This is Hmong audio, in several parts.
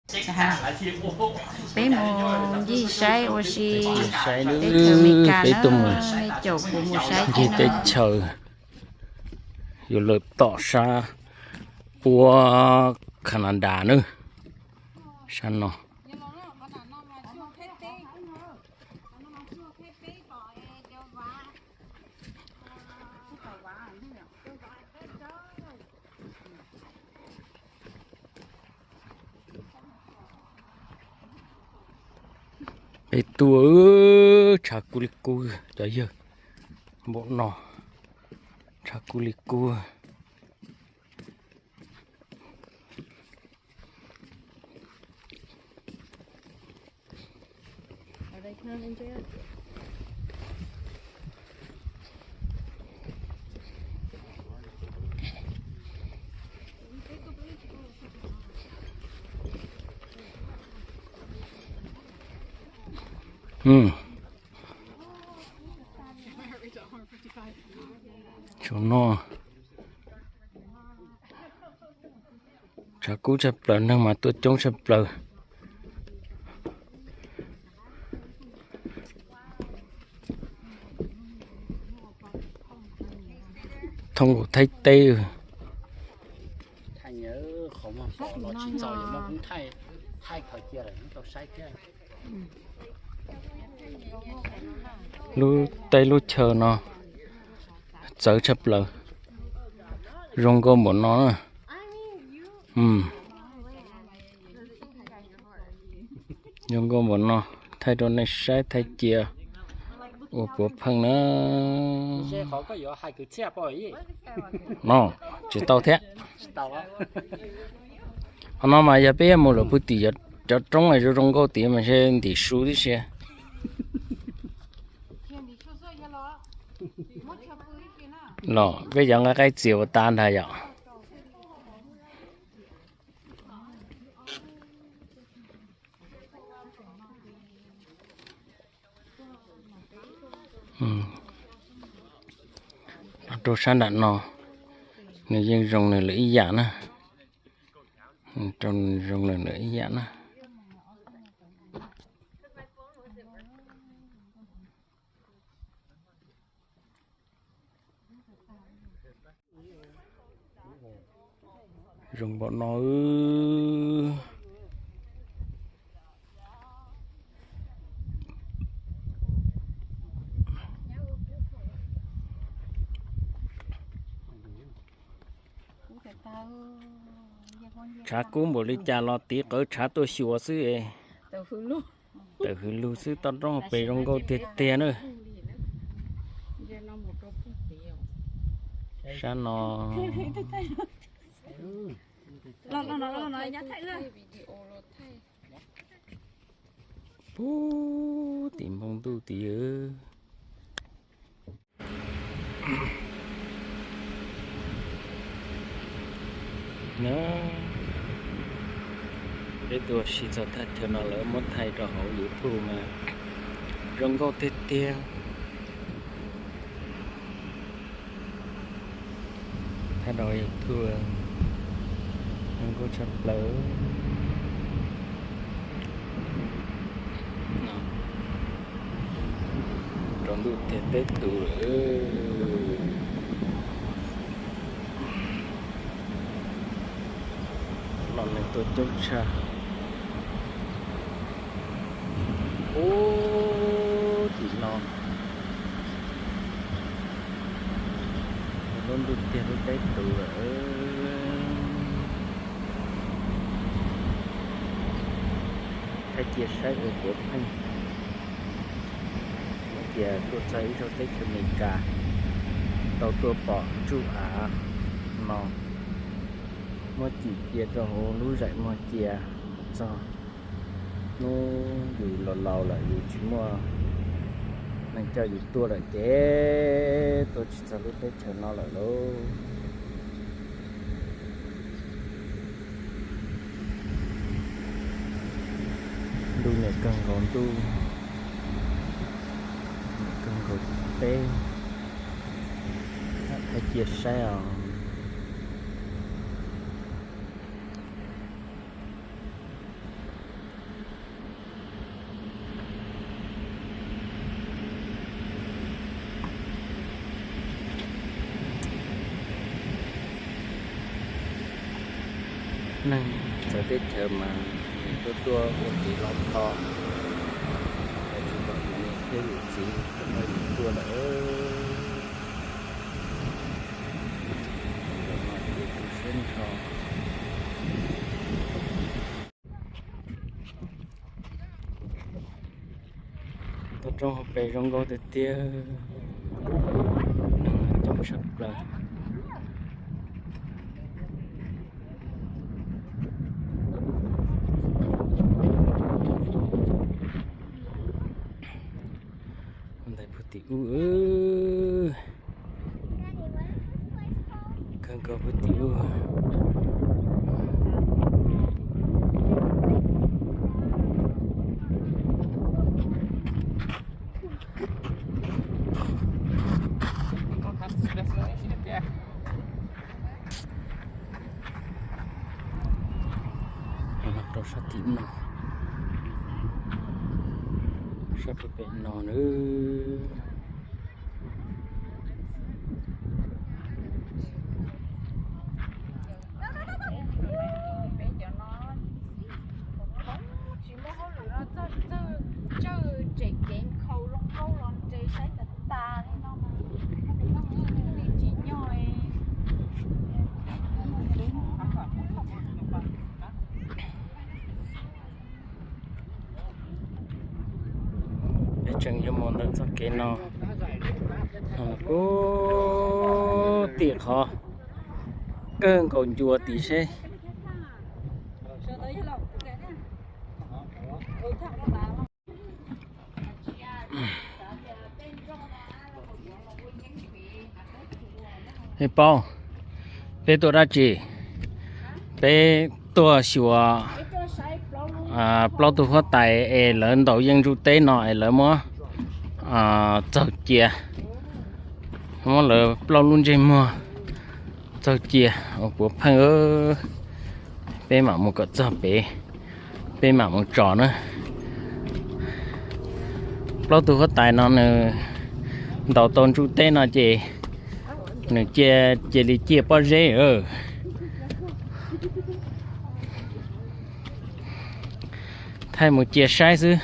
Peb mus ncig saib ua si teb chaws Amelikas na, caum kuv mus saib ncig teb chaws, yuav lawm tom sab puab Canada na, sab no. Peb tuaj, tshav kub li kub cov yawg, npaum no, tshav kub li kub. Saum no tshav kub tshaj plaws, neeg mas tuaj coob tshaj plaws. Thoob nkaus Thaib teb. Lub teb lub chaw no txawv tshaj plaws, zoo nkauj npaum no na. Zoo nkauj npaum no, thaij rau nej saib, thaij cia ua puav pheej na. No tsis tau thiab. Qhov no mas yog peb yuav mus lawm puag tim cov roob zoo zoo nkauj tid mas ntshe ntim su tib si. Los peb cov nqaij qaij txias ua tas ntag yom. Rau sab nram no, nws yeej zoo nws lawm ib yam na. Rau zoo nws lawm ib yam na. Zoo npaum no. Tshav kub npaum li cas los tiv qawv tshav tuaj xyuas xwb. Tawm hws lug xwb, toj roob pem zoo nkauj tiag tiag na. Sab no. Puag tim npoo ntuj tid. Peb tuaj ua si txog thaj chaw no lawv muab thaij rau hauv YouTube mas zoo nkauj tiag tiag. Thaij rau YouTube zoo nkauj tshaj plaws. Rau ntuj tiag teb tus lawm. Los nws tuaj coob tshaj. Ub, tim no lub ntuj tiag lub teb tus lawm. Thaij cia saib ua puav pheej. Cia tuaj txog ib zaug teb chaws Amelikas, tau tuaj pom tsuj av no, muab cim cia rau hauv lub zeem muag cia txog hnub yus laus laus lawm yus tsis muaj neeg coj yus tuaj lawm ces tuaj tsis txog lub teb chaws no lawm lauj. Ntuj niam kawg nkaus ntuj, niam kawg nkaus teb, thaij cia saib os. Neeg txawv teb chaws mas nws tuaj tuaj ua kev loj tho, tsis pom yus niam thiab yus txiv tuaj lawm. Siab nrho. Toj roob hauv pes zoo nkauj tiag tiag, neeg coob tshaj plaws. Ntawm puag tim ub, kawg nkaus puag tim ub. Rau sab tim no, sab pem pem no nawb. Peb cov no tsis muaj hauj lwm no txawj tsawg tsem kev nkhaus zoo nkauj los nres saib tas tas li no mas tsis nyog. Peb tseem yuav mus ntawm txoj kev no, ub, tim qhov kawg nkaus ncua tid seb. Paub, peb tuaj dab tsi? Peb tuaj xyuas plaub tug huab tais es lawv ntaus yeej ntsuj teb no es lawv muab txaug cia, muab lawv plaub lub ntsej muag txaug cia ua puav pheej. Peb mam mus kom txog pem, peb mam mus tso na. Plaub tug huab tais no nws ntaus tau ntsuj teb no ces nws cia, cia li ciaj pob zeb. Thaij mus cia saib xwb,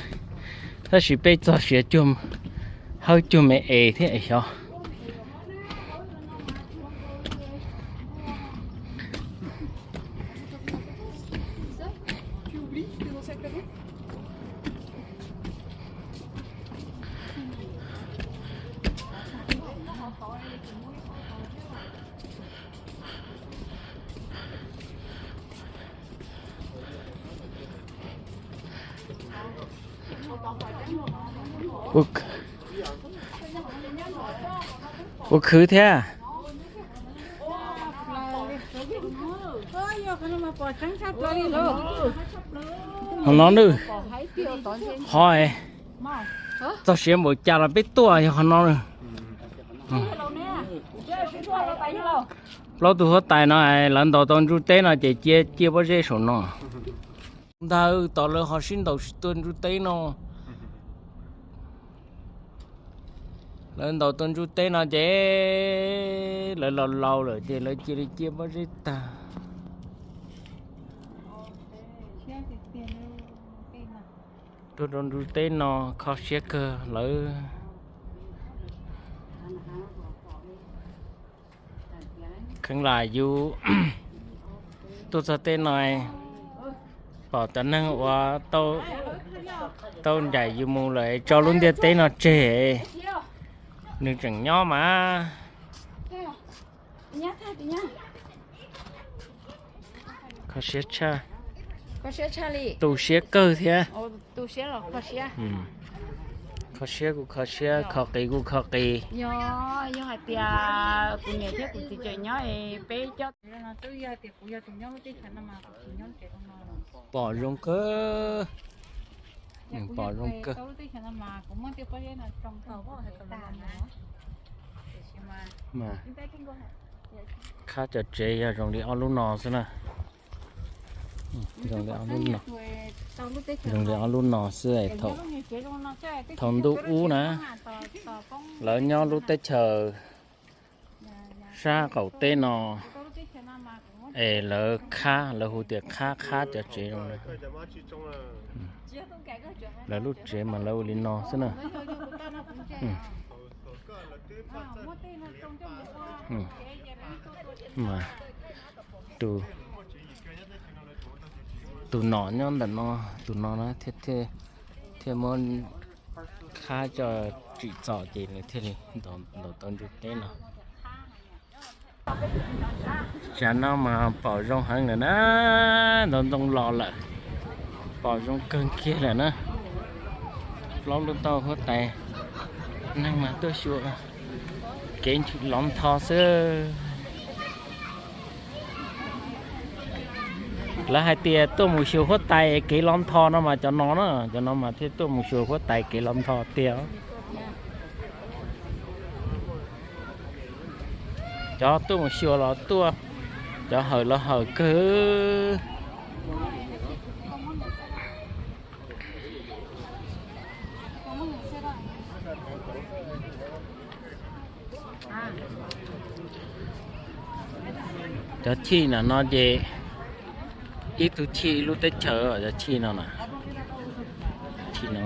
tab sis peb txog siav cuag, hawb cuag me es thiab es xyov. Ua khwv thiab. Qhov no nws, qhov txog siav npaum cas los peb tuaj yog qhov no nws. Plaub tug huab tais no lawv ntaus tau ntsuj teb no ces cia, cia pob zeb saum no. Ntag, tos lawv ho sib ntaus tsis tuaj ntsuj teb no. Lawv ntaus tau ntsuj teb no ces lawv laus laus lawm ces lawv cia li cia pob zeb tag. Tuaj rau ntsuj teb no kho siab kawg lawv. Kheev lam yus tuaj txog teb no, pom cov neeg uas tau ncaim yus mus lawm tso lub ntiaj teb no tseg, nws tseem nyob mas. Kho siab tshaj, tu siab kawg thiab. Kho siab kuj kho siab, kho qis kuj kho qis. Yog hais tias kuv niam thiab kuv txiv tseem nyob es peb coj. Pom zoo kawg, nws pom zoo kawg. Mas khab cov tsev yog zoo li ob lub no xwb na. Zoo li ob lub no, zoo li ob lub no xwb. Thaum ntuj ub na, lawv nyob lub teb chaws sab qaum teb no, Es lawv khab, lawv hu tias khab, khab cov tsev zoo na. Lawv lub tsev mas lawv ua li no xwb na. Mas tus, tus nom nyob ntawm no, tus no na, thiaj muab khab coj tsim txom ces nws thiaj li ntaus tau ntsug teb no. Tsam no mas pom zoo heev lawm na, ntoo ntoo los lawm, pom zoo kawg kiag lawm na. Plaub lub tauj huab tais, neeg mas tuaj xyuas kev lov ntho xwb. Lawv hais tias tuaj mus xyuas huab tais kev lov ntho no mas cov no na, cov no mas thiaj tuaj mus xyuas huab tais kev lov ntho tiag. Cov tuaj mus xyuas los tuaj, cov hawm los hawm kawg. Cov chij no no ces ib tug chij ib lub teb chaws, cov chij no na, chij no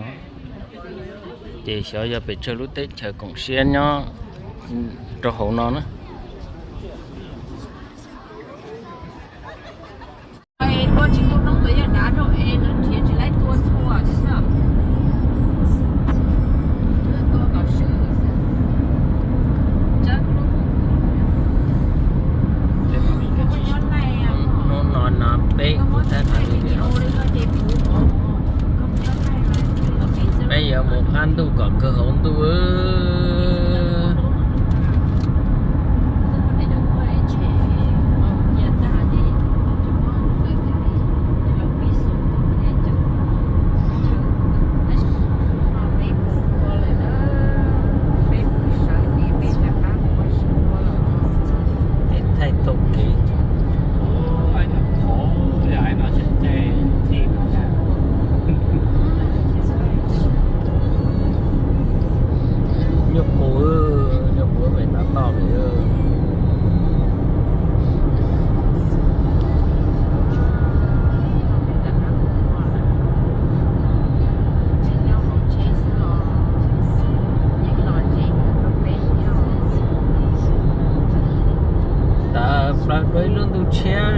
ces xyov yog pes tsawg lub teb chaws koom siab nyob rau hauv no na. Hnub no no peb kuv tab tom li peb yuav mus qab ntuj kom kawg hauv ntuj. Thaij tau kev. Nyuj qus, nyuj qus pem no toj pem. Tawm plaws dua ib lub ntuj tshiab.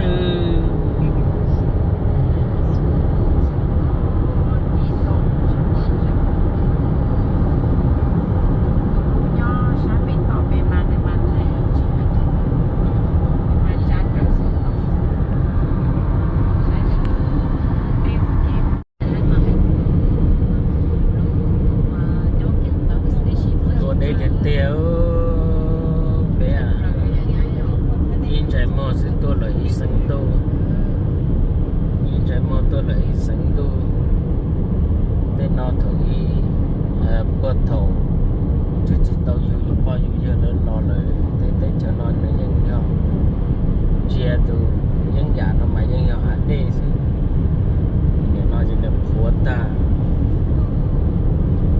Tua deb tiag tiag. Peb ib ntsais muag xwb tuaj lawm ib xeev ntuj. Ib ntsais muag tuaj lawm ib xeev ntuj. Tej no thaum ub, puag thaum tsis tsis tau yug yus poj yus yawg lawv los lawm, tej teb chaws no nws yeej yog ntsia tus yeeb yam no mas yeej yog hav dej xwb. Nim no ces nws qhuav tag,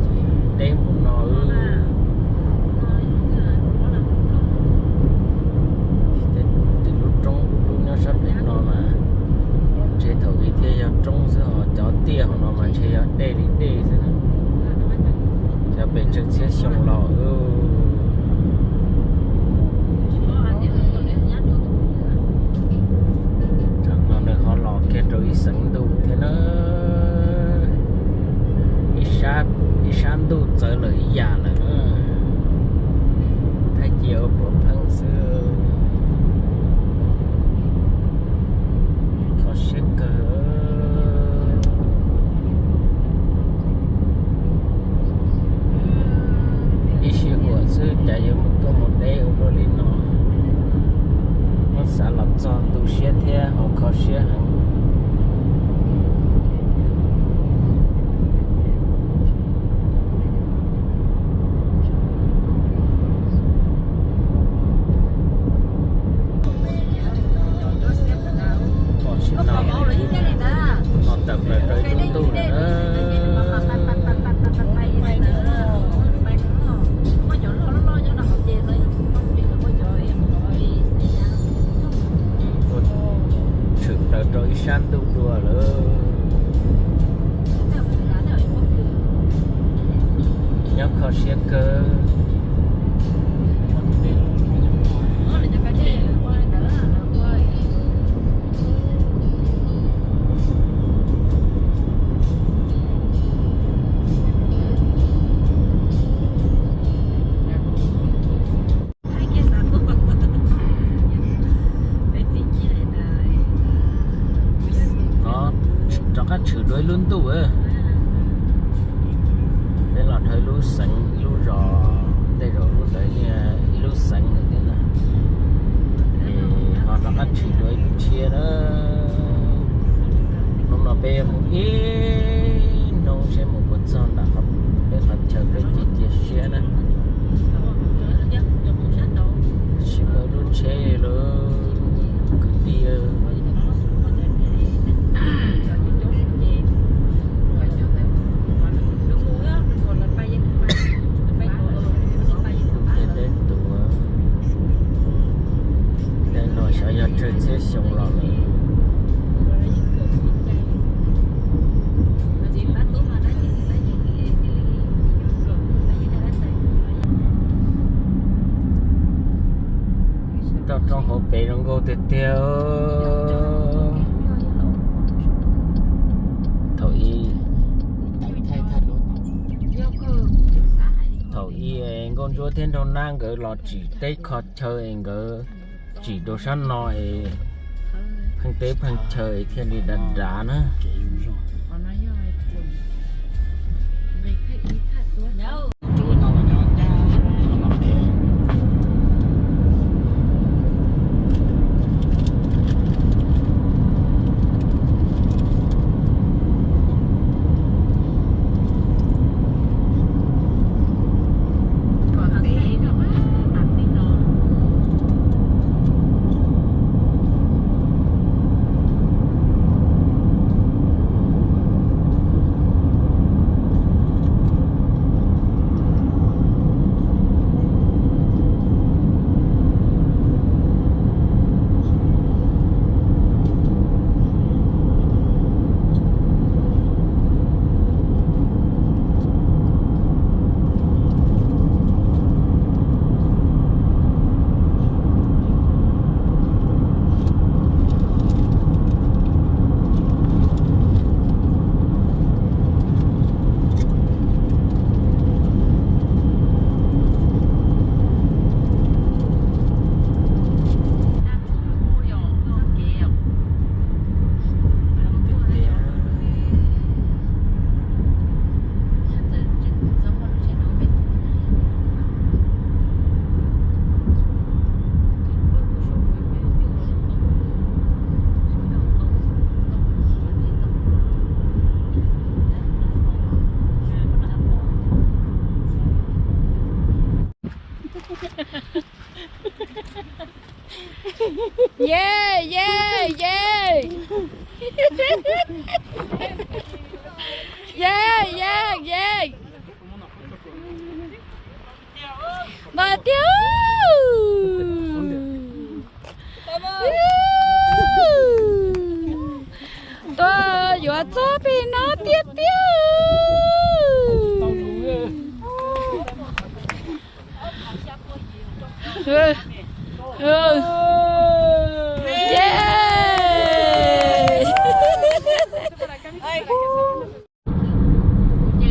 ces deb mus no. Tim lub roob lub lub nyob sab pem no mas ntshe thaum ub thiaj yog roob xwb, ho cov tiaj hauv no mas ntshe yog dej li dej xwb. Cov pem tsawg txhiab xyoo los. Tam no nws ho los kiag rau ib xeev ntuj thiab na. Ib sab ntuj txawv lawm ib yam lawm. Thaij cia ua puav pheej xwb. Kho siab kawg. Ib sij huam xwb cas yuav mus tuaj mus deb ua luaj li no. Muab xav los txog tu siab thiab ho kho siab heev. Kawg. Rov qab tshwm dua ib lub ntuj. Peb los dhau ib lub xeev ib lub zos, tej zaum lub ntawd ib lub xeev lawm thiab na. Es ho rov qab tshwm dua ib lub tshiab na. Hnub no peb mus ib hnub seb mus puas txog nram peb qhov chaw peb cia cia siab na. Tsis muaj lub tsheb lawm kwv tij. Ntuj thiaj teb tuaj, tej no xyov yog tsawg txhiab xyoo los lawm. Toj roob hauv pes zoo nkauj tiag tiag. Thaum ub, thaum ub es Nkauj Ntsuab thiab Nraug Nab nkawd los tsim teb kho chaw es nkawd tsim rau sab no es pheej teb pheej chaw es thiaj li dav dav na. Ye, ye, ye. Ye, ye, ye. Mas tiag. Tuaj yuav txog pem no tiag tiag. Ces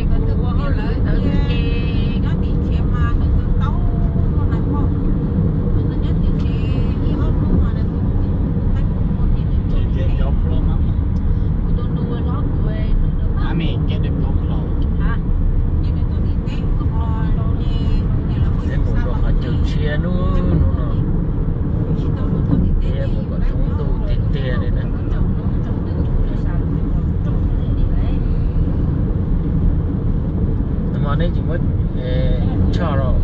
ko tw ua hauj lawm ntawd xwb ces nyob tim tsev mas nws tau tau na pom, nws nyob tim tsev ib ob hnub mas nws tus tais kuv ua ces nws tsev cov plo mas kuv tus nus ua hlob kuv nws a me ces nws tau plo. Ces nws tuaj tim teb ko ces nws mus rau qhov chaw tshiab hnub no. Peb mus kom thoob ntuj tiag tiag li na. Nag hmo neb tsis muab tshoj los?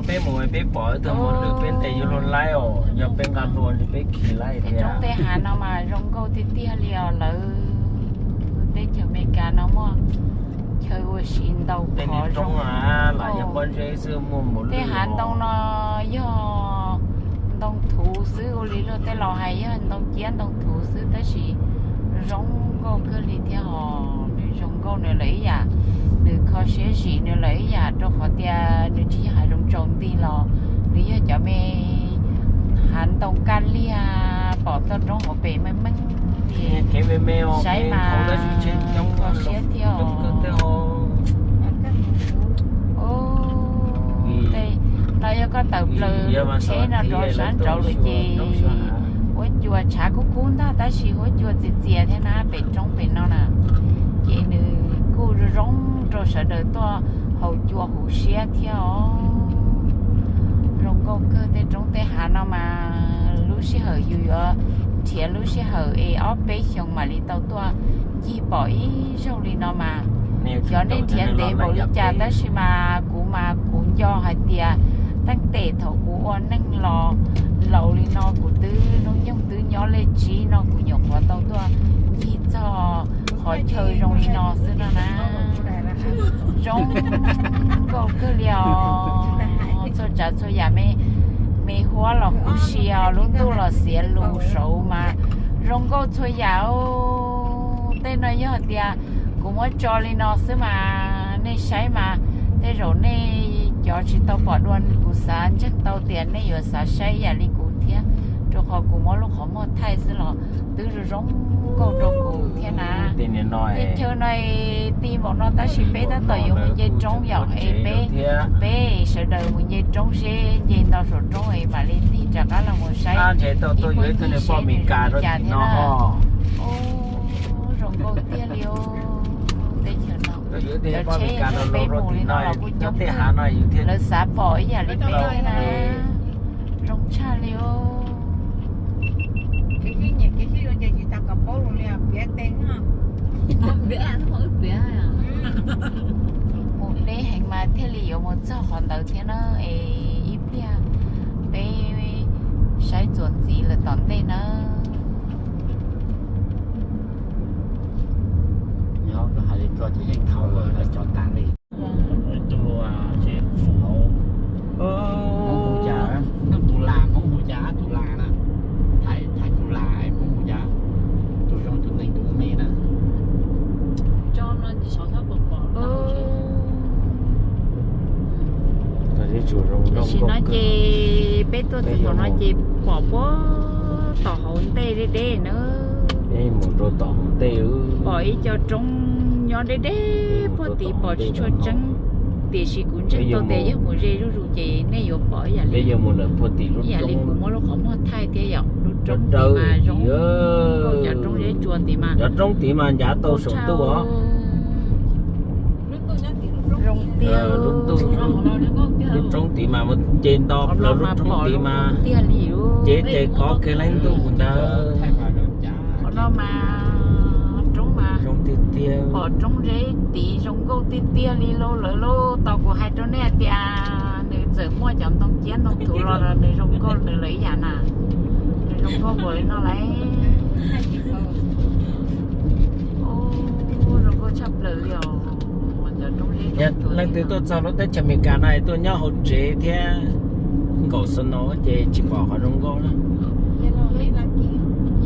Peb mus peb pom ib tug mos lwj peb ntes yuav luag laib os, yog peb nqa hlua ces peb khi laib thiab. Roob tej hav no mas zoo nkauj tiag tiag li os. Lawv teb chaws Amelikas no muaj chaw ua si ntau qhov zoo. Tej hav ntoo no yog ntoo thuv xwb, ua li luag tej laus hais yog ntoo ciab ntoo thuv xwb, tab sis zoo nkauj kawg li thiab os. Nws zoo nkauj nws lawm ib yam, nws kho siab zim nws lawm ib yam, rau qhov tias nws tsis yog hav zoov tsaus nti los nws yog cov me hav ntoo kaj liag pom toj roob hauv pes meej meej li. Saib mas kho siab thiab os. No yog koj tawm plaws tsheb no rov sab nraud lawm ces huab cua tshav kub kub ntag, tab sis huab cua txias txias thiab na, pem roob pem no na. Ces nws kuj zoo zoo rau sawv daws tuaj haus cua huv siab thiab os. Zoo nkauj kawg tej roob tej hav no mas lub sij hawm yus yuav nrhiav lub sij hawm es ob peb xyoos mam li tau tuaj ncig pom ib zaug li no mas. Xyov nej nrhiav ntev npaum li cas tab sis mas kuv mas kuv nco hais tias teeb tem thaum kuv ua neej los laus li no kuv twb hnub nyoog twb nyob lej tsib no kuv nyuam qhuav tau tuaj ncig txog qhov chaw zoo li no xwb no na. Zoo nkauj kawg li os. Txhua tsav txhua yam me huab los huv si os, lub ntuj los xiav lus saud mas zoo nkauj txhua yam. Tej no yog tias kuv muab tso li no xwb mas nej saib mas tej zaum nej cov tsis tau pom dua kuv xav ntseeg tau tias nej yuav xav saib ib yam li kuv thiab, rau qhov kuv muab lub qhov muag thaij xwb los twb zoo zoo nkauj rau kuv thiab na. Tej chaw no ti npaum no tab sis peb tab tom yuav mus nce roob yom, es peb, peb sawv daws mus nce roob seb nce nto saum roob es mam li tig rov qab los mus saib ib puag ncig seb nws zoo li cas thiab na. Zoo nkauj tiag li os. Teb chaws no cov tsheb peb mus li no los kuj coob kawg, lawv xav pom ib yam li peb thiab na. Zoo tshaj li os. Mus deb heev mas thiaj li yuav mus txog qhov ntawd thiab na. Es ib pliag peb saib txuas ntxiv lawm tom ntej na. Tam sim no ces peb tuaj txog tom no ces pom puag tom hauv ntej deb deb na. Pom ib co roob nyob deb deb puag tim pom tsis tshua tseeb, tiam sis kuv ntseeg tau tias yog mus ze zuj zus ces nej yuav pom ib yam li, ib yam li kuv muab lub qhov muag thaij thiab yom. Lub roob tim mas zoo, cov roob zeb tsua tim mas, cov roob tim mas ncav tau saum ntuj os. Zoo tiag. Lub roob tid mas mus nce nto plaws lub roob tid mas tiag li, ces ces kov kiag leej ntuj ntawd. Qhov no mas roob mas zoo tiag tiag, pom roob zeb tid zoo nkauj tiag tiag li lauj. Lawv lauj, tau kuv hais rau nej tias nws txawm muaj cov ntoo ciab ntoo thuv los nws zoo nkauj nws lawm ib yam na. Nws zoo nkauj npaum li no lauj. Zoo nkauj tshaj plaws li os. Leej twg tuaj txog lub teb chaws Amelikas no es tuaj nyob hauv tsev thiab nkaum snow ces tsis pom qhov zoo nkauj na.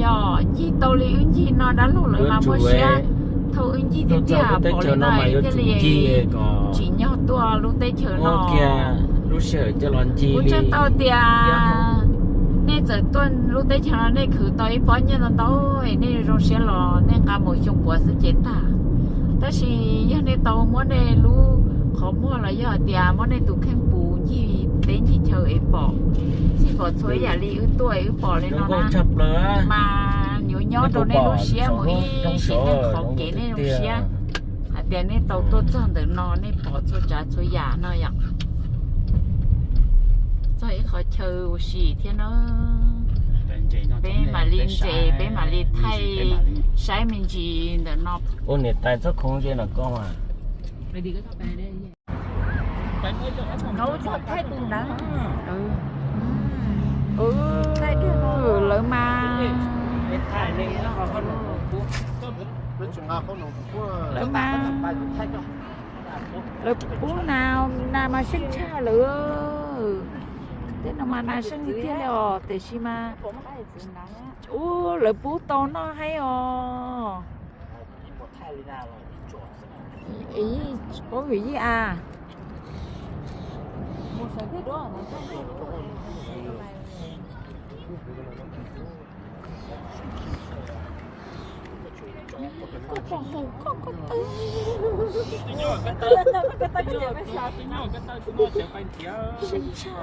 Yog ncig tau li wb ncig no dab laug lawv mas muaj siab, thaum wb ncig tiag tiag pom li no thiaj li tsim nyog tuaj lub teb chaws no kiag lub sij hawm coj los ncig. Kuv ntseeg tau tias nej txawm tuaj lub teb chaws no nej khwv tau ib pob nyiaj ntau ntau es nej zoo siab los nej nqa mus xyoo puav xwb ces tag. Tab sis yog nej tau muab nej lub qhov muag los yog tias muab nej tus kheej pus ncig teb ncig chaw es pom, txij pom txhua ib yam li wb tuaj wb pom li no na, mas yuav nyob rau nej lub siab mus ib sim neej qhov kev nej zoo siab hais tias nej tau tuaj txog ntawm no nej pom txhua tsav txhua yam no yom. Txog ib qhov chaw ua si thiab na. Peb mam li ntses, peb mam li thaij saib me ntsis ntawm no. Ua niam tais txhob khoov ze no koj mas. Nov thaij tus ntawd. Lawv mas, lawv mas, lawv pub nas, nas mas seej tshaj lawm. Tej no mas nas seej tiag tiag li os, tiam sis mas ub, lawv pub tau noj haib os. Paub vim yij a. Koj pom hauv koj, koj taw. Seej tshaj.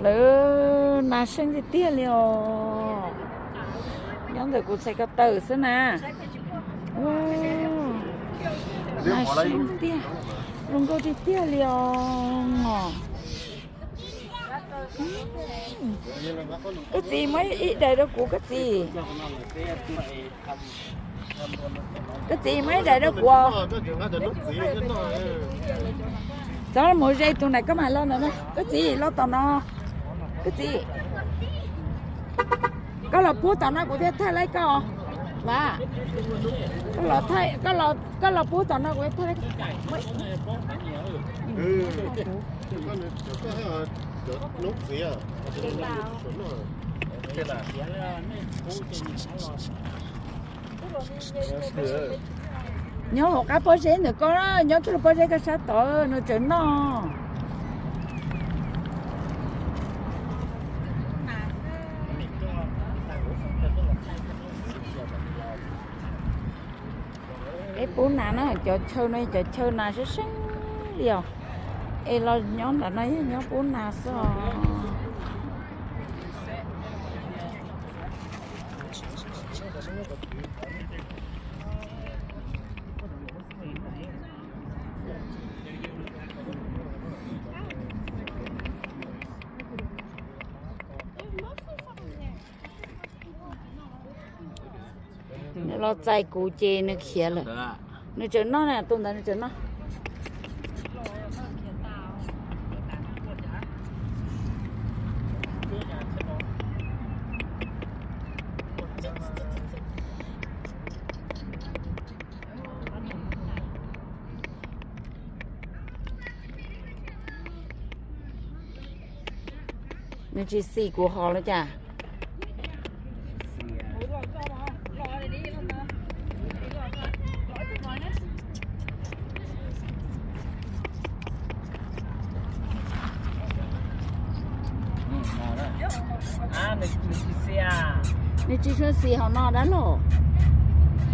Lawv nas seej tiag tiag li os. Nyob ntawm kuv txhais ko taw xwb na. Nas seej tiag, zoo nkauj tiag tiag li os. Koj txiv muab ib daim rau kuv koj txiv. Koj txiv muab ib daim rau kuv. Txhob mus ze tus ntawm koj mam los ntawm no. Koj txiv los tom no. Koj txiv, koj los pub tom no kuv thiaj thaij laib koj. Vas, koj los thaij, koj los pub tom no kuv thiaj thaij laib koj. Nyob hauv qab pob zeb ntawm koj, nyob kiag lub pob zeb koj sab tod nws tseem noj. Peb pub nas na, cov chaw no cov chaw nas seeb seeb li os. Es los nyob ntawm no yog nyob pub nas xwb os. Nws los txais kuv ces nws khiav lawm. Nws tseem noj na, tus ntawd nws tseem noj. Nws tsis xis kuv hov los cas? Nws tsis tshua xis hauv no dab laug.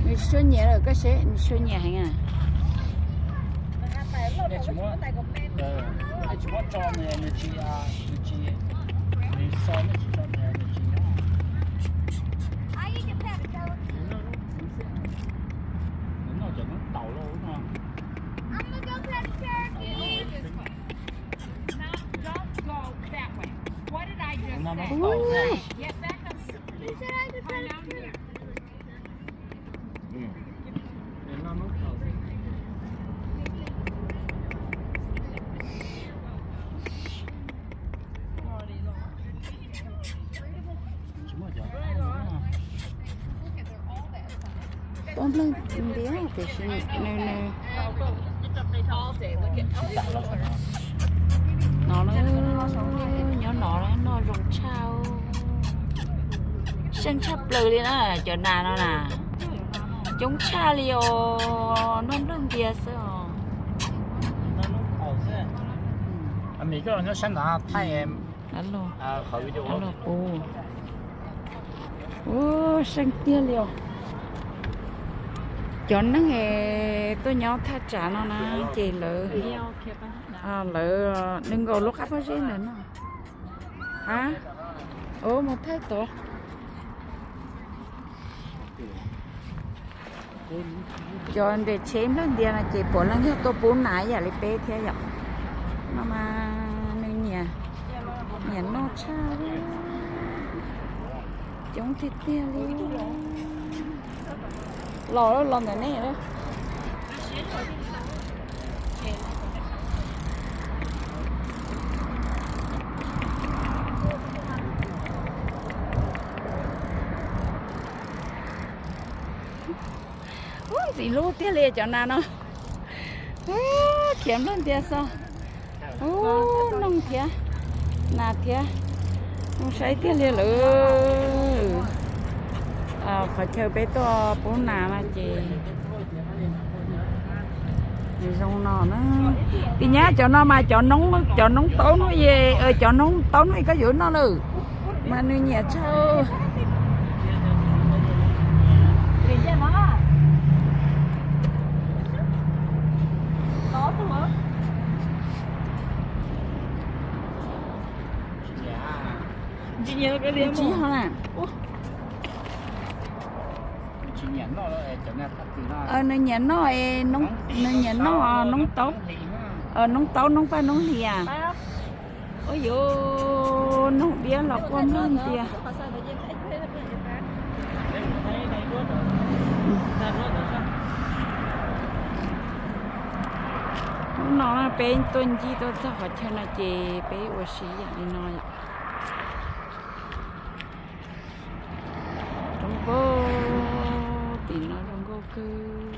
Nws tsis tshua nyiam lawm, koj seb nws tsis tshua nyiam heev. Tuaj nplawg ntiag tiam sis nws, nws no, nyob no noj zoo tshaj. Seej tshaj plaws li na, cov nas no na, coob tshaj li os, noj nplawg ntias xwb os. Ua, seej tiag li os. Cov neeg es tuaj nyob thaj tsam no na ces lawv, lawv nws nkaus lub qab pob zeb ntawd no. A, mus thaij tod. Cov nres tsheb nplawg ntias no ces puav leej yog tuaj pub nas ib yam li peb thiab yom. No mas nws nyiam, nyiam noj tshaj, coob tiag tiag li. Los los ntawm nej. Ub, ntxim hlub tiag li cov nas no. Khiav nplawg ntias xwb. Ub, noog thiab, nas thiab, zoo saib tiag li lawm. Qhov chaw peb tuaj pub nas no ces zoo no na. Tim nyab cov no mas cov noob, cov noob taub noob, cov noob taub noob koj yuav noj lawm. Mas nws nyiam tshaj. Tsis yog na. Nws nyiam noj, nws nyiam noj noob taub, noob taub noob paj noob hlias. Ua yuav noog diab los quaj mlog ntias. Hnub no peb tuaj ncig tuaj txog qhov chaw no ces peb ua si yam li no yom. Zoo nkauj, tim no zoo nkauj kawg.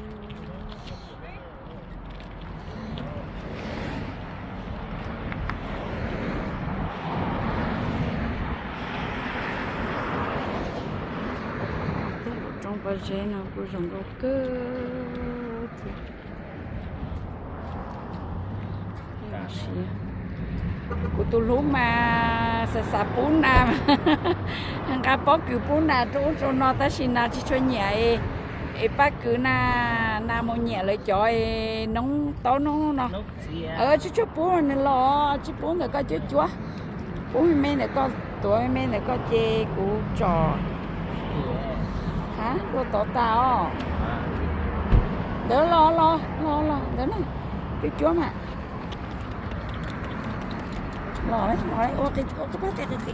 Tej lub roob pob zeb no kuj zoo nkauj kawg thiab. Kuv tus hlub mas xav xav pub nas, nqa pob kws pub nas rau ub rau no tab sis nas tsis tshua nyiam es pab kwv na, nas mus nyiam lawv cov noob taub noob no. Tsis tshua pub nws los, tsis pub ntawm koj cuab cuab. Pub me me ntawm koj, tuav me me ntawm koj ces kuv tsom. Ha, luaj tod tas os. Ntawd los los los los ntawd na, cuab cuab mas. Los ua qi ua qi pab qi qi qi.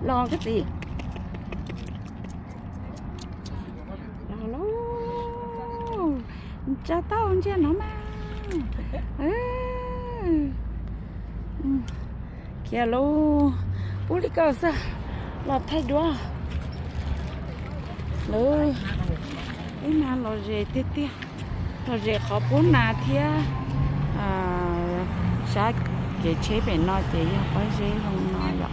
Los koj txiv. Los lauj, tsa tau ntsia no mas. Khiav lauj, pub li koj xwb, los thaij duab. Lawv, ib nas los ze tiag tiag, los ze qhov pub nas thiab. Sab kev tsheb pem no ces yog pob zeb zoo no yom.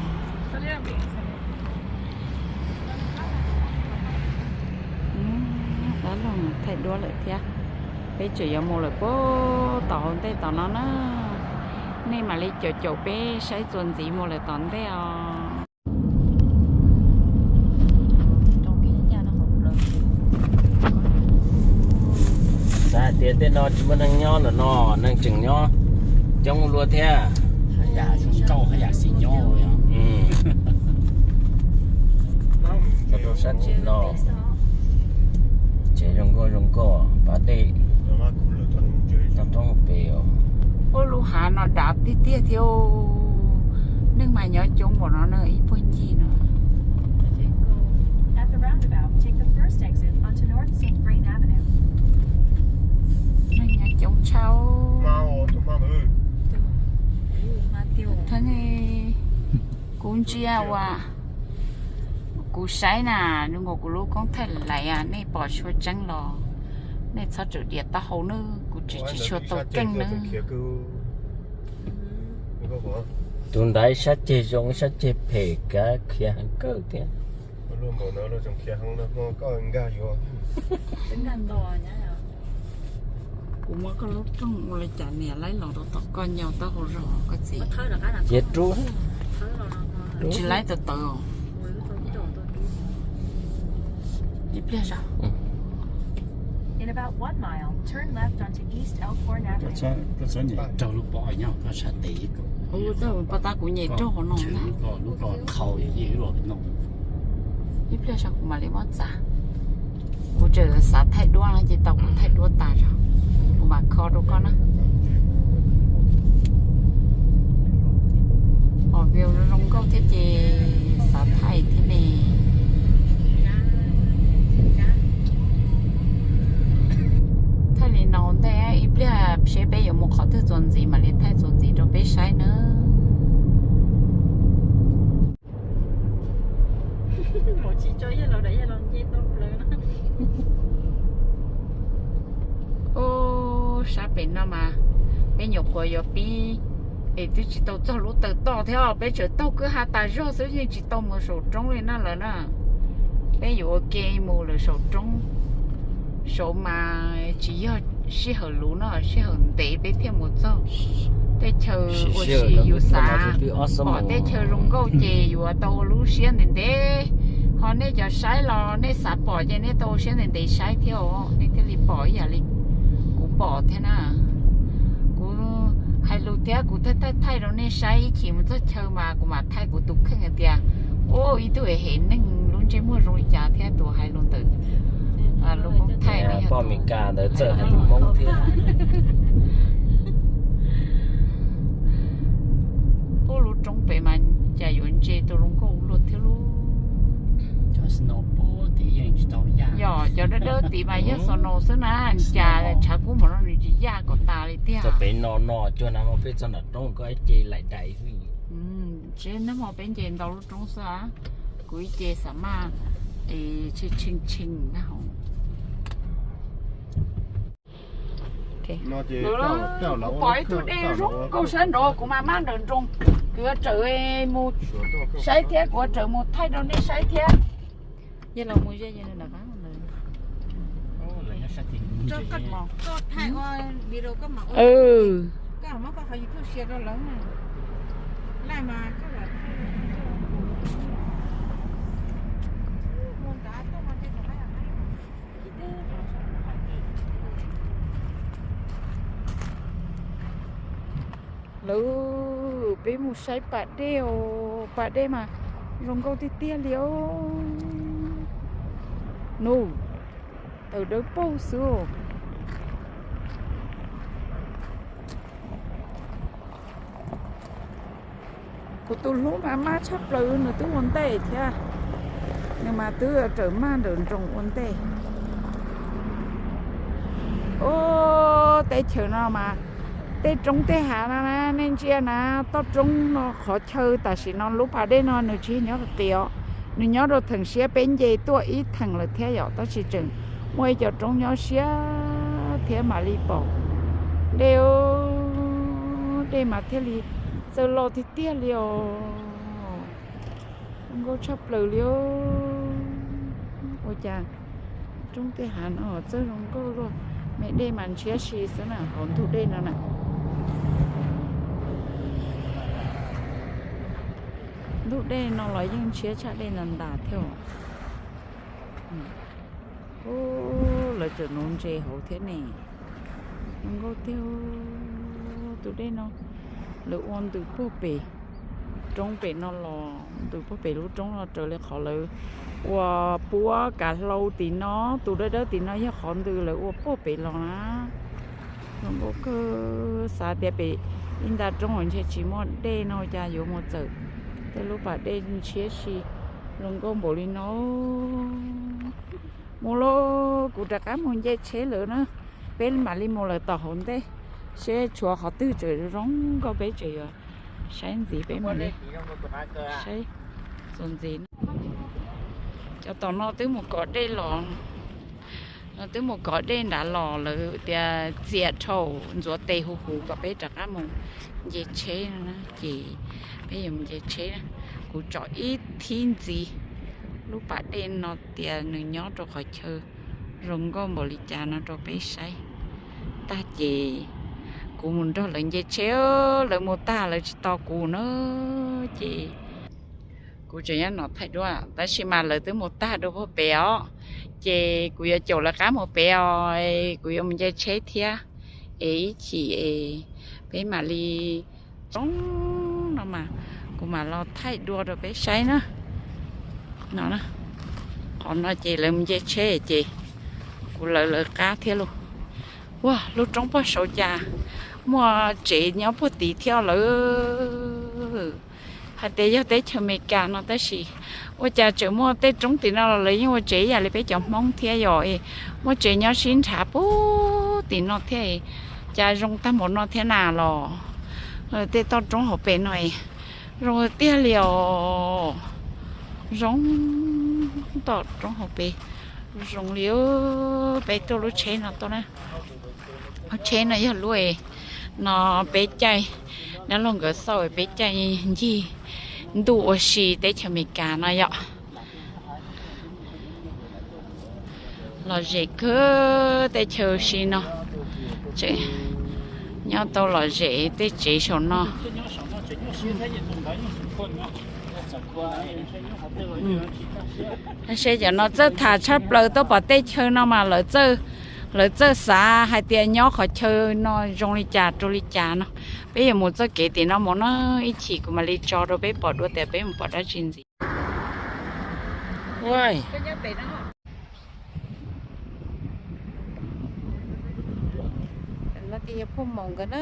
Dab laug thaij duab lawm thiab. Peb tseem yuav mus lawm puag tom hauv ntej tom no na. Nej mam li caum caum peb saib txuas ntxiv mus lawm tom ntej os. Xav hais tias tej no tsis muaj neeg nyob no no, neeg tseem nyob coob luaj thiab. Sab tim no tsev zoo nkauj zoo nkauj, pas dej toj roob pem. Ua lub hav no dav tiag tiag thiab. Neeg mas nyob coob npaum no na, ib puag ncig no. Neeg nyob coob tshaj. Kuv ntsia uas kuv saib na, zoo nkaus kuv lub koob thaij lais nej pom tsis tshua tseeb los nej txhob tsum diam taub hau nawb, kuv tsis tsis tshua tau keej nawb. Tus ntawd sab ceg zoo sab ceg phem kav khiav heev kawg thiab. Kuv muab koj lub rooj ua li cas niam laib los rau tom koj nyo taub hau zog koj txiv. Cia rub. Tsis laib tawv tawv. Ib pliag zog. Koj txhob nyem raug lub pob nyob koj sab tes. Pob tab kuv nyem raug hauv no na. Lub ko qhau no. Ib pliag saib kuv mam li muab txav. Kuv tseem xav thaij duab no ces tau kuv thaij duab tas zog kuv mam kho rau koj na. Pom view zoo nkauj thiab ces xav thaij thiab ne. Thaij li no ua ntej ib pliag seb peb yuav mus qhov twg txuas ntxiv mam li thaij txuas ntxiv rau peb saib nawb. Ub, sab pem no mas peb nyuam qhuav yuav pib es twb tsis tau txog lub taw toj thiab, peb tseem taug kwj ha tas zog xwb yeej tsis tau mus saum roob li na lawm na. Peb yuav ua ke mus lawm saum roob, saum mas tsis yog sij hawm luv no, sij hawm ntev peb thiaj mus txog. Tej chaw ua si yus xav pom tej chaw zoo nkauj ces yuav tau ua lub siab ntev ntev. Ho nej cov saib los nej xav pom ces nej tau ua siab ntev ntev saib thiab os, nej thiaj li pom ib yam li kuv pom thiab na. Kuv hais lus thiab kuv thaij thaij thaij rau nej saib, ib chim mus txog chaw mas kuv mam thaij kuv tus kheej hais tias, ub, ib tug hev neeg lub ntsej muag zoo li cas thiab tus hais lus ntawd. Lub Hmoob thaij poj Mes Kas ntawd txawj hais lus Hmoob thiab. Ub, lub roob pem mas cas yuav ntse tau zoo nkauj luaj thiab lub. Yog cov dawb dawb tid mas yog snow xwb na, cas tshav kub mom no nws tsis yaj kom tas li tiag. Txog pem no no cuag na, peb txog nram roob koj ce laim dais. Tsev neb hmo peb nce ntau lub roob xwb, kuv ib ce xav maj es tshee tshee tshee na. Kuv pom ib tug dej zoo nkauj sab nraud, kuv mas maj nrawm nroos, kuv yuav raws mus saib thiab, kuv yuav raws mus thaij rau nej saib thiab. Yog los mus ze lawm, peb mus saib pas dej os, pas dej mas zoo nkauj tiag tiag li os. Nus, tawm dawb paug xwb. Kuv tus hlub mas maj tshaj plaws, nws twb ua ntej thiab, nws mas twb raws maj nrawm nroos ua ntej. Ub, teb chaws no mas tej roob tej hav no na, nej ntsia na, toj roob no qhov chaw tam sim no lub pas dej no nws tsis nyob qis qis os, nws nyob rau theem siab, peb nce tuaj ib theem lawm thiab yom, tab sis tseem muaj ib co roob nyob siab thiab mam li pom dej. Dej mas thiaj li txawj loj tiag tiag li os. Zoo nkauj tshaj plaws li os. Ua cas roob tej hav no txawj zoo nkauj luaj, me dej mas ntshiab si xwb na, hauv ntug dej no na. Ntug dej no los yeej ntshiab tshaj dej ntas ntas thiab. Ub, lawv tseem nuv ntses hauv thiab ne. Zoo nkauj tiag. Tus dej no lawv ua ntws puag pem roob pem no los, ntws puag pem lub roob no raws li qhov lawv ua puab kav hlau tim no, tus dawb dawb tim no yog qhov ntws lawv ua puag pem los na. Zoo nkauj kawg, xav tias pem ib nta roob uas ntshe tsis muaj dej no cas yuav mus txawm tej lub pas dej ntshiab si zoo nkauj npaum li no. Mus lauj, kuv rov qab mus nce tsheb lawm na. Peb mam li mus lawm tom hauv ntej, seb tshuav qhov twg tseem zoo nkauj peb tseem yuav saib ntxiv, peb mam li saib txuas ntxiv. Cov tom no twb mus kov dej los, no twb mus kov dej nrad los lawv tias txias dhau ntxuav tes huv huv kom peb rov qab mus nce tsheb no na, ces peb yuav mus nce tsheb na. Kuv tsom ib thib ntxiv lub pas dej no tias nws nyob rau qhov chaw zoo nkauj npaum li cas no rau peb saib. Tag ces kuv mus nrog lawv nce tsheb, lawv mus tag lawv tsis tos kuv na, ces kuv tseem nyob no thaij duab, tab sis mas lawv twb mus tag dua puag pem os, ces kuv yuav caum lawv qab mus pem os, kuv yuav mus nce tsheb thiab, es ib chim es peb mam li zoo no mas kuv mam los thaij dua rau peb saib na. No na, Qhov no ces lawv mus nce tsheb ces kuv lawv lawv qab thiab lauj. Ua lub roob pog saud cas muaj tsev nyob puag tid thiab lawm. Hais tias yog teb chaws Amelikas no tab sis ua cas tseem muaj tej roob tim no los lawv yeej ua tsev ib yam li peb cov Hmoob thiab yom. Muaj tsev nyob sib nrhav puag tim no thiab, cas zoo tag npaum no thiab na los. Tej toj roob hauv pes no zoo tiag li os. Zoo toj roob hauv pes, zoo li peb tuaj lub tsheb no tuaj na. Lub tsheb no yog lub no peb caij, dab laug nkawd xauj peb caij ncig ntuj ua si teb chaws Amelikas no yom. Lom zem kawg tej chaw si no, tseem nyob tau lom zem tej tsev saum no. Seb cov no txawj tham tshaj plaws tuaj pom tej chaw no mas lawv txawj xav hais tias nyob qhov chaw no zoo li cas rau li cas no. Peb yuav mus txoj kev tim no mus no, ib chim kuv mam li tso rau peb pom dua tias peb mus pom dab tsi ntxiv. No ces yog Phoj Moom nkawd na.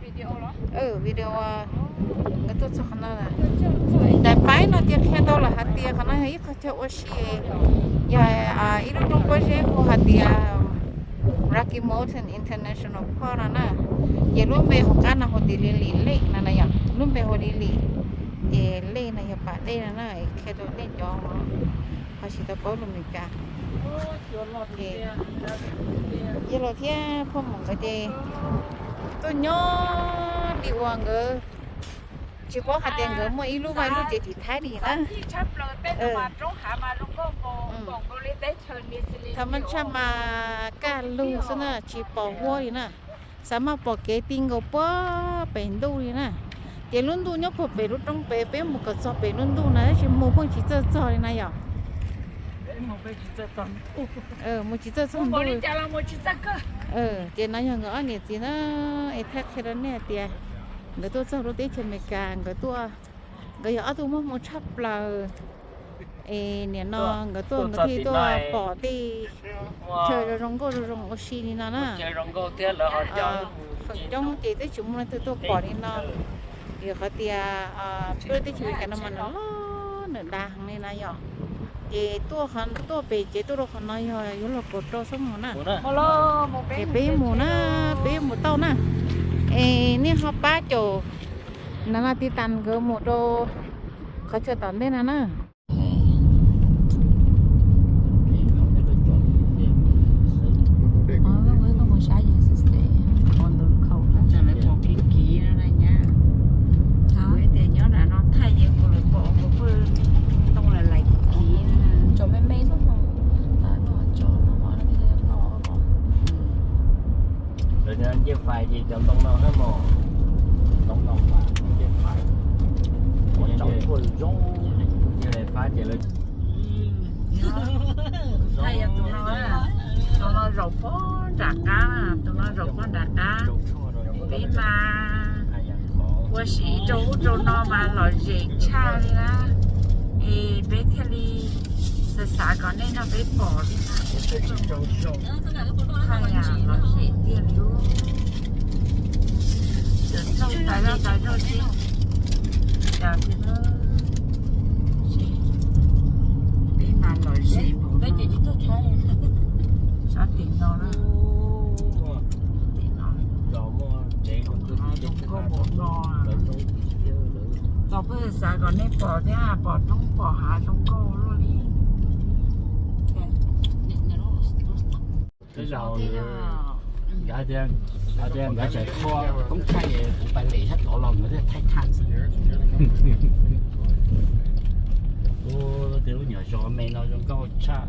Video nkawd tuaj txog qhov no. Daim paib no ces qhia tau lawm hais tias qhov no yog ib qho chaw ua si, yog ib lub roob pob zeb hu hais tias Rocky Mountain International Park no na. Ces lub npe hauv qab no hu tias Lily Lake no na yom, lub npe hu Lily. Ces Lake no yog pas dej no na, qhia rau nej cov ho tsis tau paub lus Meskas. Yog los thiab Phoj Moom nkawd ces tuaj nyob li uas nkawd tsis paub hais tias nkawd muaj ib lub vaj lub tsev tim Thaib li na. Thaum maj tshaj mas kaj lug xwb na, tsis pom huab li na. Xav maj pom kev ti nkaus puag pem ntuj li na. Ces lub ntuj nyob puag pem lub roob pem, peb mus kom txog pem lub ntuj na tab sis mus pheej tsis txawj txog li na yom. Mus tsis txawj txog ntuj. Ces no yog nkawd ob niam txiv na, es thaij qhia rau nej hais tias nkawd tuaj txog lub teb chaws Amelikas, nkawd tuaj, nkawd yog ob tug muaj hmoo tshaj plaws. Es nim no nkawd tuaj nkawd thiaj tuaj pom tej chaw zoo zoo nkauj zoo zoo ua si li no na. Feem coob ces twb tsis muaj leej twg tuaj pom li no. Vim qhov tias peb lub teb chaws Amelikas no mas nws loj nws dav heev li na yom. Ces tuaj pem ces tuaj rau qhov no yog yuav luag kaum rau xab mus na. Ces peb mus na, peb mus tau na. Es nej ho pab caum no no tiv tas nkawd mus rau qhov chaw tom ntej no na. Lawv ncej fais ces cov ntoo no na mog, ntoo no fais ncej fais, ua tsaus tuaj zoo, ncej fais ces lawv Thaij yog tus no, tus no zaum pog nram qab, tus no zaum pog nram qab. Peb mas ua si rau ub rau no mas lom zem tshaj li na. Es peb thiaj li xav xav kom nej nrog peb pom li na. Thaij lom zem tiag li. Cov txauj tas zog tas zog xwb. Cas tiag, peb mas lom zem npaum no. Sab tim no na, tim no zoo nkauj npaum no. Tau peb xav kom nej pom thiab, pom roob pom hav zoo nkauj luaj li. Tej zaum nkawd tias, nkawd tias nkawd tseem qhuas koob thaij, kuv pais lem sab tod los nkawd thiaj thaij tag xwb. Ua tej lub nyuam zos me no zoo nkauj tshaj.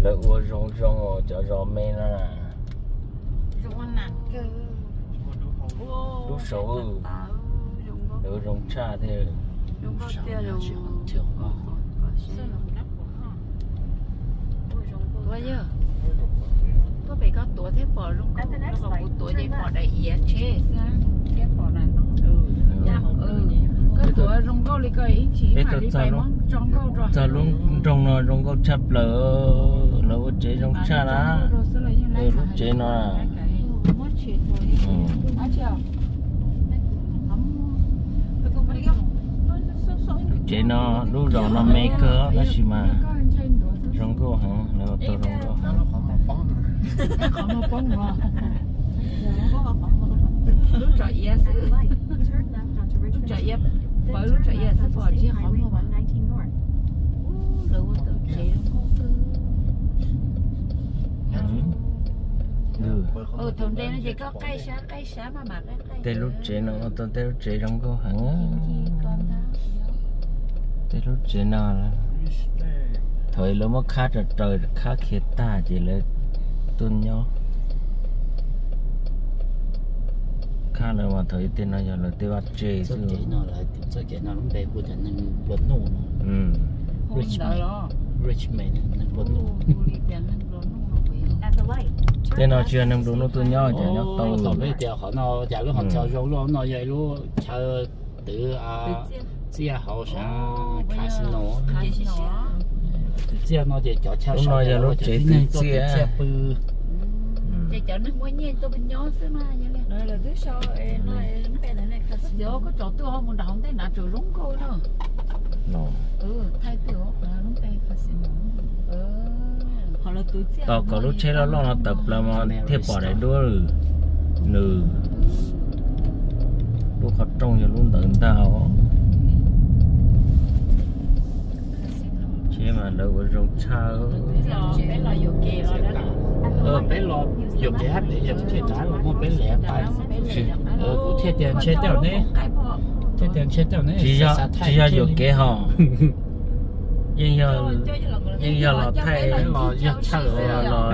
Lawv ua zoo zoo cov zos me no na. Lub saud lawv ua zoo tshaj thiab. Tuaj yog tuaj pem koj tuav thiab pom zoo nkauj, kuv tuav ces pom daim iav tsheb xwb thiab pom na. Peb tuaj txog lub nroog no zoo nkauj tshaj plaws, lawv ua tsev zoo tshaj na. Lub tsev no, lub tsev no, lub zos no me kawg tab sis mas zoo nkauj heev, lawv ua tau zoo nkauj heev. Lub tsom iav xwb, lub tsom iav, pawv lub tsom iav xwb pom tsis qhov muag. Lawv ua tau tsev zoo nkauj kawg. Thaum nres no ces koj qaij sab qaij sab mas mam qaij qaij. Tej lub tsev no ua tau tej lub tsev zoo nkauj heev. Tej lub tsev no, thaum lawv muab khab rau raws khab khiav tag ces lawv tuaj nyob. Khab no mas thaum ub tej no yog lawv tej vaj tse xwb. Txoj kev no lub npe hu tias neeg nplua nuj no. Richmond, neeg nplua nuj. Tej no tsis yog neeg nplua nuj tuaj nyob, ces nyob tau. Tom peb tias qhov no cas lub hauv chaw zoo luaj no yog ib lub chaw twv txiaj hauv sav casino. Twv txiaj no ces cov chaw no yog lub tsev twv txiaj pw. Ces cov neeg muaj nyiaj tuaj nyob xwb mas. Koj tsom tuaj mus nram hauv ntej na tseem zoo nkauj na. Thaij twg lub npe casino. Tos kom lub tsheb loj loj no tawm plaws mas thiaj pom daim duab nws. Lub qhov rooj yog lub ntawd ntag os. Tsheb mas lawv ua zoo tshaj. Peb los yuam kev hab pem yog thiaj rov los muaj peb lem pais. Kuv thiaj tias ntshe tej zaum neb, thiaj tias ntshe tej zaum neb tsis yog yuam kev hos. Yeej yog los thaij los yog chaw los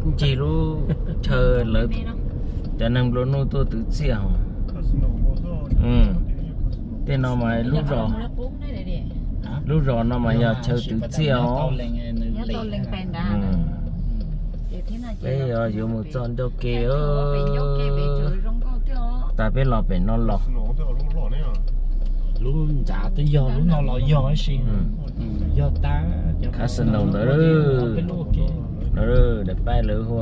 ncig lub chaw lawv cov neeg nplua nuj tuaj twv txiaj hos. Tej no mas lub zos, lub zos no mas yog chaw twv txiaj os. Peb yuav mus txoj ncauj ke, tas peb los pem no los. Lub nrad twb yog lub no los yog tab sis yog tab casino ntawd. Daim paj lawv hu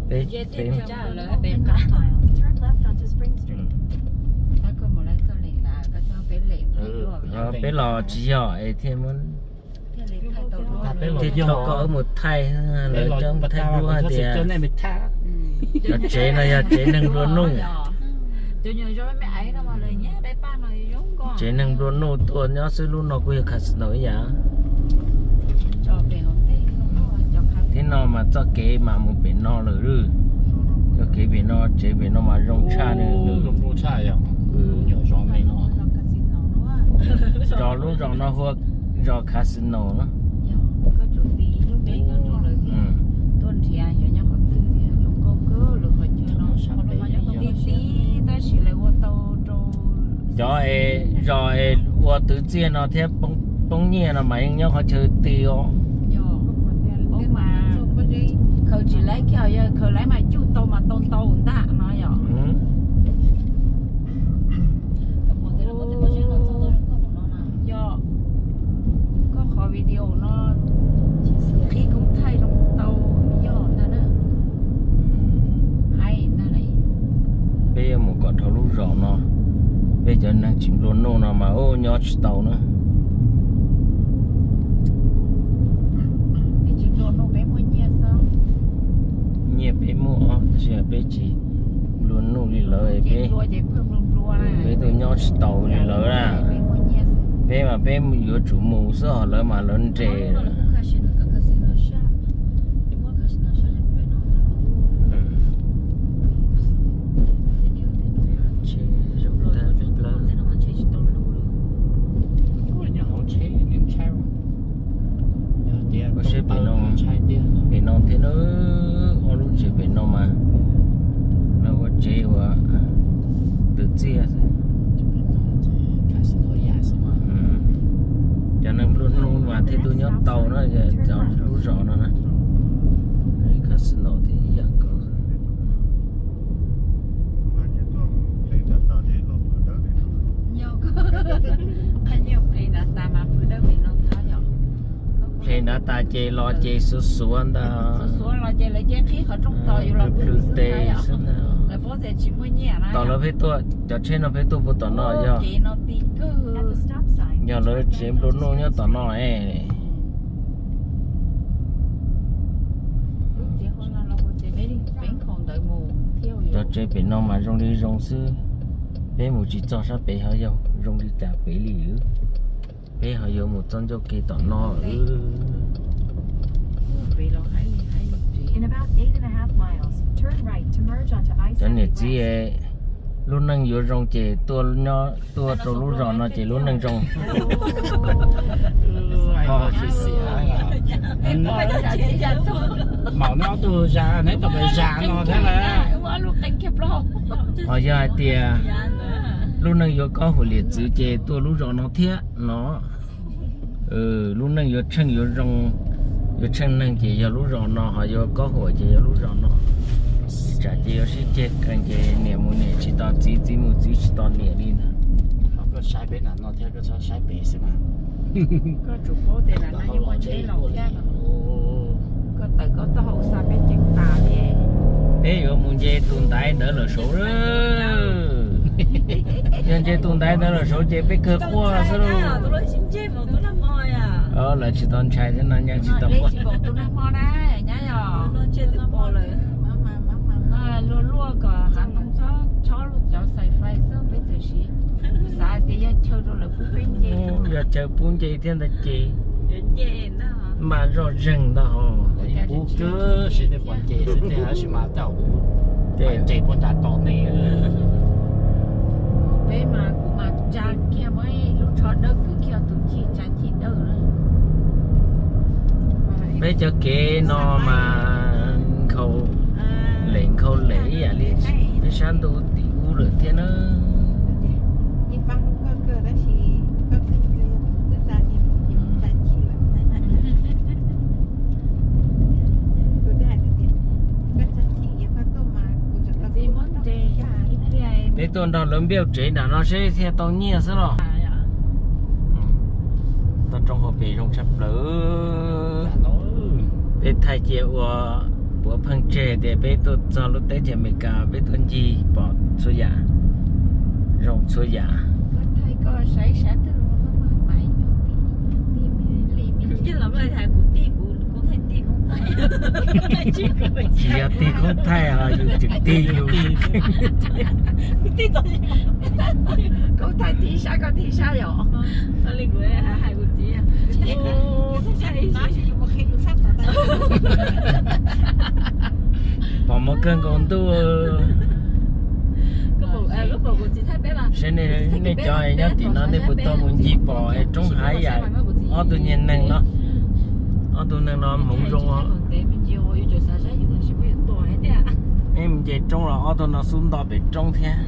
peb, peb los tsis yog es thiaj muab, thiaj coj koj wb mus thaij, lawv coj mus thaij duab hais tias cov tsev no yog tsev neeg nplua nuj. Tsev neeg nplua nuj tuaj nyob xwb, lub no kuj yog casino ib yam. Thib no mas txoj kev mas mus pem no lawm. Txoj kev pem no, tsev pem no mas zoo tshaj li. Zos lub zos no hu ua zos casino na. Cov es zos es ua twv txiaj no thiab poob nyiaj no mas yeej nyob qhov chaw ti os. Khaws tsis laib kiag, yog khaws laib mas cuj tau mas tau ntau ntag no yom. Yog koj qhov video no qhib koob thaij zoo tau yog ntag na. Hais ntag na. Peb yuav mus kom dhau lub zos no, peb cov neeg tsis nplua nuj no mas ub nyob tsis tau na. Nyiaj peb muaj tab sis peb tsis nplua nuj li lawv, peb tuaj nyob tsis tau li lawv na. Peb mas peb yuav tsum mus xwb, ho lawv mas lawv nres. Ua seb pem no, pem no thiab na, ob lub tsev pem no mas lawv ua tsev ua twv txiaj. Cov neeg nplua nuj mas thiaj tuaj nyob tau na, cov lub zos no na. Casino thiab ib yam nkaus. Yog koj Hle nrad tas ces los ces xuav xuav ntag. Plhws tes xwb ntag. Tom lawv pheej tuaj, cov tsheb no pheej tuaj puag tom no yog, yog lawv tsev nplua nuj nyob tom no es. Cov tsev pem no mas zoo li zoo xwb. Peb mus tsis txog sab pem, ho yog zoo li cas pem li. Peb ho yuav mus txoj ncauj ke tom no. Cov niam txiv, lub neej yuav zoo ces tuaj rau lub zos no ces lub neej zoo. Maum neb ob tug zas, neb tau zas no thiab lawm. Ho yog hais tias lub neej yuav kob huam liam txwv ces tuaj lub zos no thiab no. Lub neej yuav tsheej yuav zoo, yuav tsheej neeg ces yog lub zos no, ho yuav kob huam ces yog lub zos no. Tsam ces yuav sib ceg qees ces niam mus niam tsis tos txiv, txiv mus txiv tsis tos niam li ntag. Koj saib peb nram no thiab koj txhob saib pem xwb mas. Koj tsum paub tias nram no yeej muaj tsheb los thiab. Koj tawm koj taub hau xa peb ceev tas li. Peb yuav mus nce tus ntaiv ntawd lawm saud. Yog nce tus ntaiv ntawd lawm saud ces peb kawg quaj xwb lauj. Lawv tsis tau ntshai thiab no, nyob tsis tau quaj. Luag luaj kom hav ntoo txhob chob cov xais fais xwb, peb txawm siv, xav tias yog chaw rau lawv pub peb nce. Yog chaw pub nce thiab ntag ces mas zoj zeeg ntag ho. Pub kawg seb tej pom nce xwb tej, tab sis mas tej zaum nce puag nram tos nej. Peb mas kuv mas tsa kiag muab ib lub tsho dawb kwv kiag tus chij tsa chij dawb na. Peb cov kev no mas nkhaus lem nkhaus lem ib yam li peb sab ntuj tim ub lawm thiab na. Peb tuaj nrog lawv npiaj tsev nram no seb thiaj tau nyiaj xwb los. Toj roob hauv pes zoo tshaj plaws. Peb thaij cia ua puav pheej tseg tias peb tuaj txog lub teb chaws Amelikas peb tuaj ncig pom txhua yam, zoo txhua yam. Tsis yog tig koob thaij os, yus tseem tig yus. Koob thaij tig sab, koj tig sab yom. Pom mov kawg nkaus ntuj. Seb nej cov nyob tim no nej puas tau mus ncig pom roob hav yam ob tug niag neeg no. Ob tug neeg no hmoov zoo os. Neb mus nce roob los ob tug no xub nto pem roob thiab.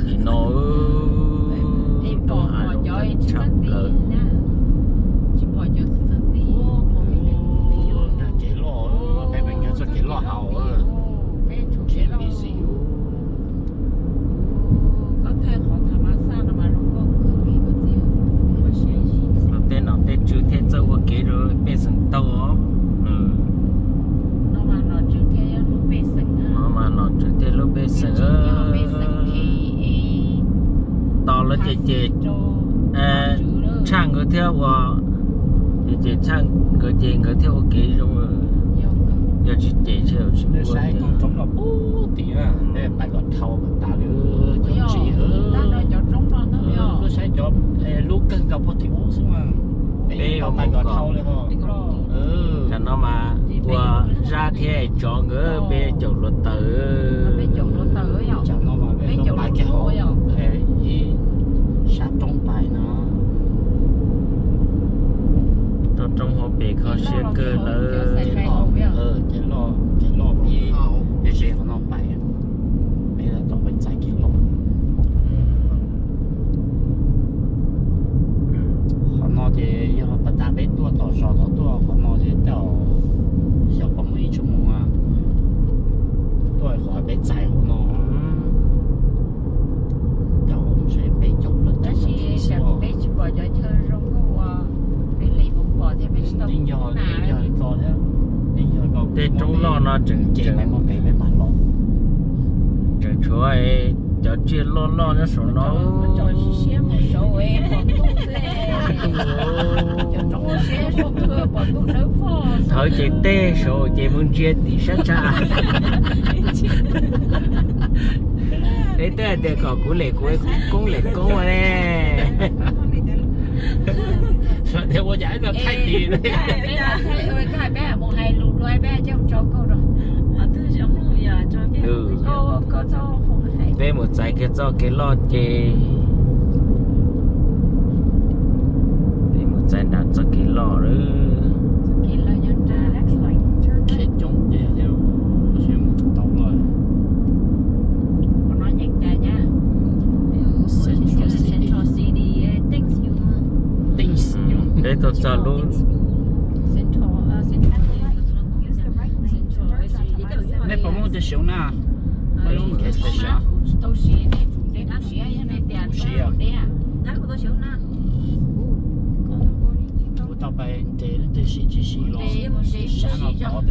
Tim no roob hav zoo tshaj plaws. Kev loj, peb mus nyob txoj kev loj hauv. Tej nom tej tswv thiaj txawj ua kev rau pej xeem taug os. No mas nom tswv thiaj hlub pej xeem. Tos lawv ces ces tshaj nkawd thiab ua, ces ces tshaj nkawd ces nkawd thiaj ua kev zoo. Yog tsis ces tsis ua. Saib cov roob no puag tim, pais kom dhau tas li cov tsev. Koj saib cov lub kawg nkaus puag tim ub xwb mas. Peb mus pais kom dhau li ho. Tam no mas ua Zab thiab Tsov nkawd peb caum hluav taws. Tam no mas peb tuaj pais kiag hauv ib sab roob pais no. Toj roob hauv pes kho siab kawg lawm. Kev loj, kev loj ib ze qhov no pais. Peb tau peb txais kev loj. Qhov no ces yog pas tas peb tuaj tom zos tod tuaj qhov no ces tau xyov puas muaj ib tshuaj moos. Tuaj qhov Cov tsiaj loj loj nyob saum no. Thawv ces teg saud ces mus ntsia tim sab tsa. Peb twb hais tias kom kuv lem kuv koob lem koob ne. Peb mus txais kiag txoj kev loj ces, peb mus txais nram txoj kev loj lawm. Peb tuaj txog lub. Nej puas muaj tus xyoob na? Siv, kuv tau pais ntes leej twg siv tsis siv los sab no tod.